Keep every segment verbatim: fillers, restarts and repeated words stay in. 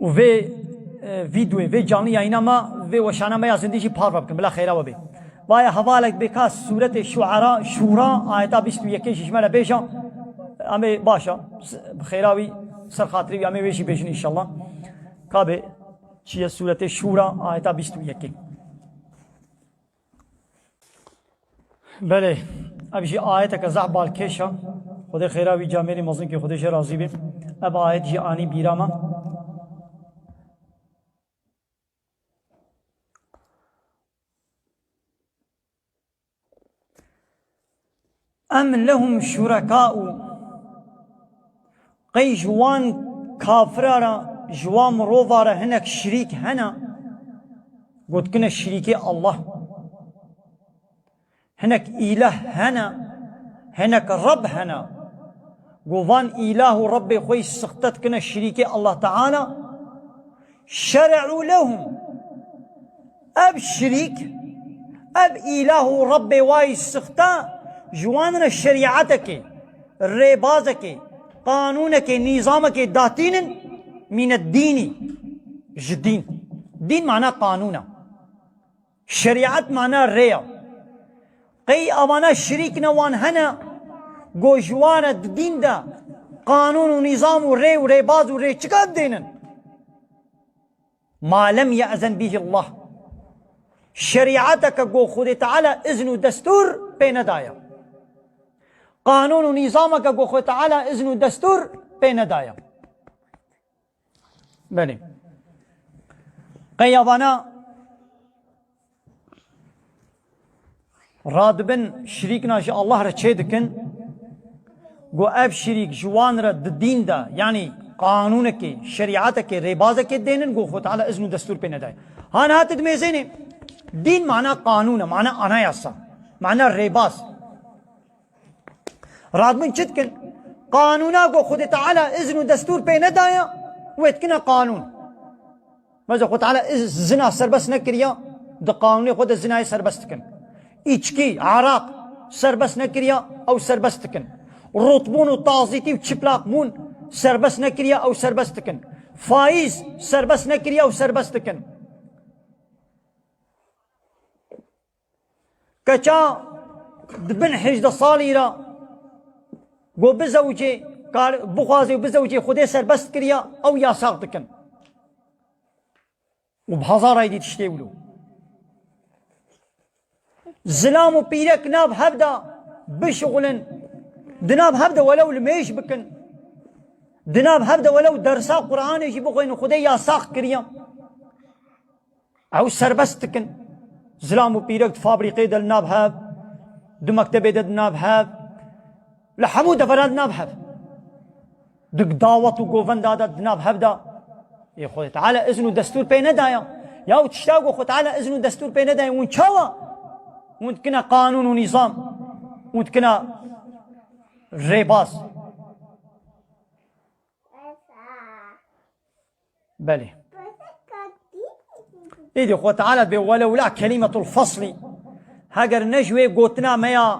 û vê, e, vîdyoyê, vê canlı yayına me, vê weşana me ya zindî jî parve bikin. Bila xêra we bê. Vaye hevalek bê ka sûretê Şuara, Şûra, ayeta bîst û yekê jî ji me re bêje. Em ê baş e. S-, bi xêra wî, ser xatirî wî, em ê wê jî bêjin înşallah. Ka bê çi ye sûretê Şûra, ayeta bîst û yekê. Belê, ev jî ayeteke zehf balkêş e. Xwedê xêra wî camêrî mezin kê, Xwedê jê razî bê. Ev ayet jî anî bîra me. Em lehum şureka'u. Qey ji wan kafira re, ji wan mirova re hinek şirîk hene? Gotkine şirîkê Allah. Hinek îlah hene, hinek Reb hene. Go van îlah û Rebbê xwe yî sixte dikine şirîkê Allah Teala. Şere'u lehum. Ev şirîk, ev îlah û Rebbê wayî sixte ji wan re şerîetekê, rêbazekê, qanûnekê, nîzamekê datînin, mîne dînî, ji dîn. Dîn mana qanûn e. Şerîet mana rê ye. Qey avana şirîk ne wan hene, go ji wan re di dîn de qanûn û nîzam û rê û rêbaz û rê çika dênin? Ma lem ye'zen bihî Allah. Şerîeteke ku Xwedê Teala izn û destûr pê nedaye. Qanûn û nîzameke ku Xwedê Teala izn û destûr pê nedaye. Belê. Qey avana radibin şirîkna ji Allah re çê dikin, ku ev şirîk ji wan re di dîn de, yanî qanûnekê, şerîetekê, rêbazekê dênin, ku Xwe Teala izn û destûr pê nedaye. Ha niha tu dimêzênê, dîn mana qanûn e, mana anayasa, mana rêbaz. Radibin çi dikin? Qanûna ku Xwedê Teala izn û destûr pê nedaye, wê dikine qanûn. Mesela Xwedê Teala iz-, zina serbest nekiriya, di qanûnê xwe de zinayê serbest dikin. Îçkî, araq serbest nekiriya, ew serbest dikin. Rotbûn û tazîtî û çiplaqbûn serbest nekiriya, ew serbest dikin. Faîz serbest nekiriya, ew serbest dikin. Keça di bin hejdeh salî re ku bizewicê, kar-, bixwazê û bizewicê Xwedê serbest kiriya, ew yasax dikin. Û bi hezar aydî tiştê wilo. Zilam û pîrek nav hev de bişixulin, di nav hev de welew limêj bikin, di nav hev de welew dersa Qur'anê jî bixwînin, Xwedê yasax kiriya. Ew serbest dikin. Zilam û pîrek di fabrîqê de li nav hev, di mektebê de di nav hev, li hemû devera di nav hev. Di dawet û govenda de di nav hev de. Ê Xwedê Teala izn û destûr pê nedaya. Ya û tişta ku Xwedê Teala izn û destûr pê nedaya, hûn çawa? Hûn dikine qanûn û nîzam. Hûn dikine rêbaz. Belê. Îdî Xwe Teala bê welewla kelimetul faslî. Heger ne ji wê gotina me ya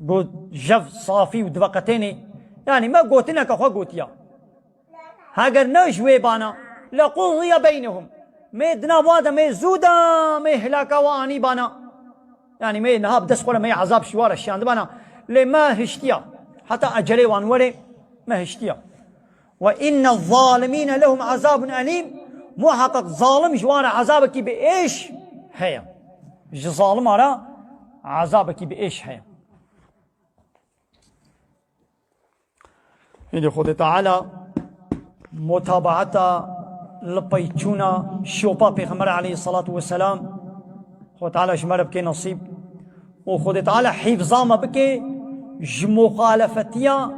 got jev safî û diveqetênê. Yanî me gotineke xwe gotiya. Heger ne ji wê bana, lequdiye beynehum. Me di nav wa de me zû da me hilaka wa anî bana. Yanî me niha bi dest xwe re me ezab şiwa re şiyandibana. Lê me hiştiya. Heta ecelê wan were me hiştiya. Ve inne zalimîne lehum azabun elîm. Muhaqqeq zalim ji wan re ezabekî bi êş heye. Ji zalima re ezabekî bi êş heye. Îdî Xwedê Teala mutabaeta li peyçûna şopa Pêxember aleyhissalatu vesselam, Xwedê Teala ji me re bike nesîb û Xwedê Teala hîfza me bike ji muxalefetiya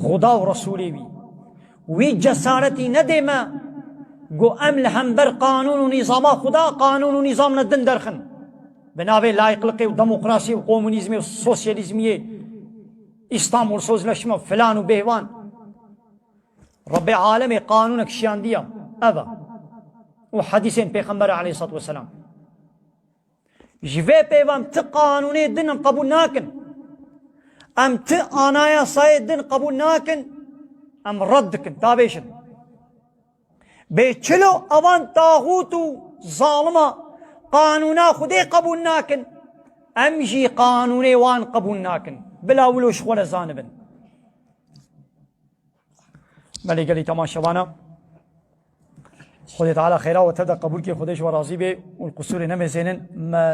Xuda û Resûlê wî. Wî cesaretî nedê me ku em li hember qanûn û nîzama Xuda qanûn û nîzam ne din derxin. Bi navê layîqliqê û demokrasiyê û komunîzmê û sosyalîzmiyê, Îstanbul Sözleşme filan û bêhvan. Rebbê alemê qanûnek şiyandiya. Ev e. Û hedîsên Pêxember aleyhissalatu vesselam. Ji vê pêvan ti qanûnê din em qebûl nakin. Em ti anayasayê din qebûl nakin. Em red dikin, ta bêjin. Bê çilo evan taxût û zalima qanûna Xwedê qebûl nakin. Em jî qanûnê wan qebûl nakin. Bila wilo ji xwe re zanibin. Belê gelî temaşevana. Xwedê Teala xêra we tev de qebûl kê, Xwedê ji we razî bê û li qusûrê nemêzênin. Me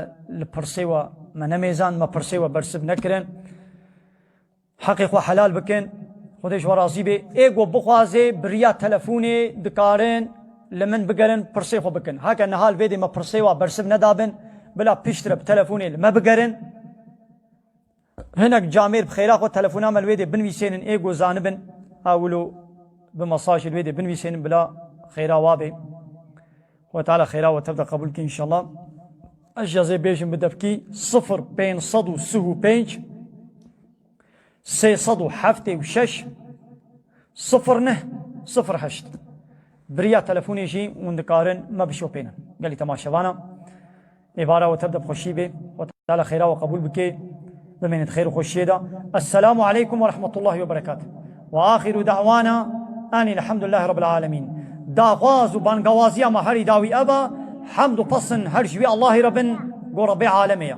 li pirsê we me nemêzan, me pirsê we bersiv nekirin. Heqê xwe helal bikin. Xwedê ji we razî bê. Ê ku bixwaze bi riya telefonê dikarin li min bigerin, pirsê xwe bikin. Heke niha li vê dê me pirsê wa bersiv nedabin, bila piştre bi telefonê li me bigerin. Hinek camêr bi xêra xwe telefona me li wê dê binivîsênin, ê ku zanibin, ha wilo bi mesajê li wê dê binivîsênin, bila xêra wa bê. Xwedê Teala xêra we tev de qebûl ke înşallah. Ez jî ez ê bêjim bi devkî: sifir pênc sed û sih û pênc, sê sed û heftê û şeş, sifir neh, sifir heşt. Bi riya telefonê jî hûn dikarin me bişopênin. Gelî temaşevana, êvara we tev de bi xweşî bê. Xwedê Teala xêra we qebûl bike. Bimênit xêr û xweşiyê de. Esselamu aleykum ve rahmetullahi ve berekatuh. Ve axiru da'wana enî elhamdülillahi rabbil alemin. Daxwaz û bangawaziya me herî dawî ev e. Hemd û pesin her ji wî Allahî re bin, go Rebbê alemê ye.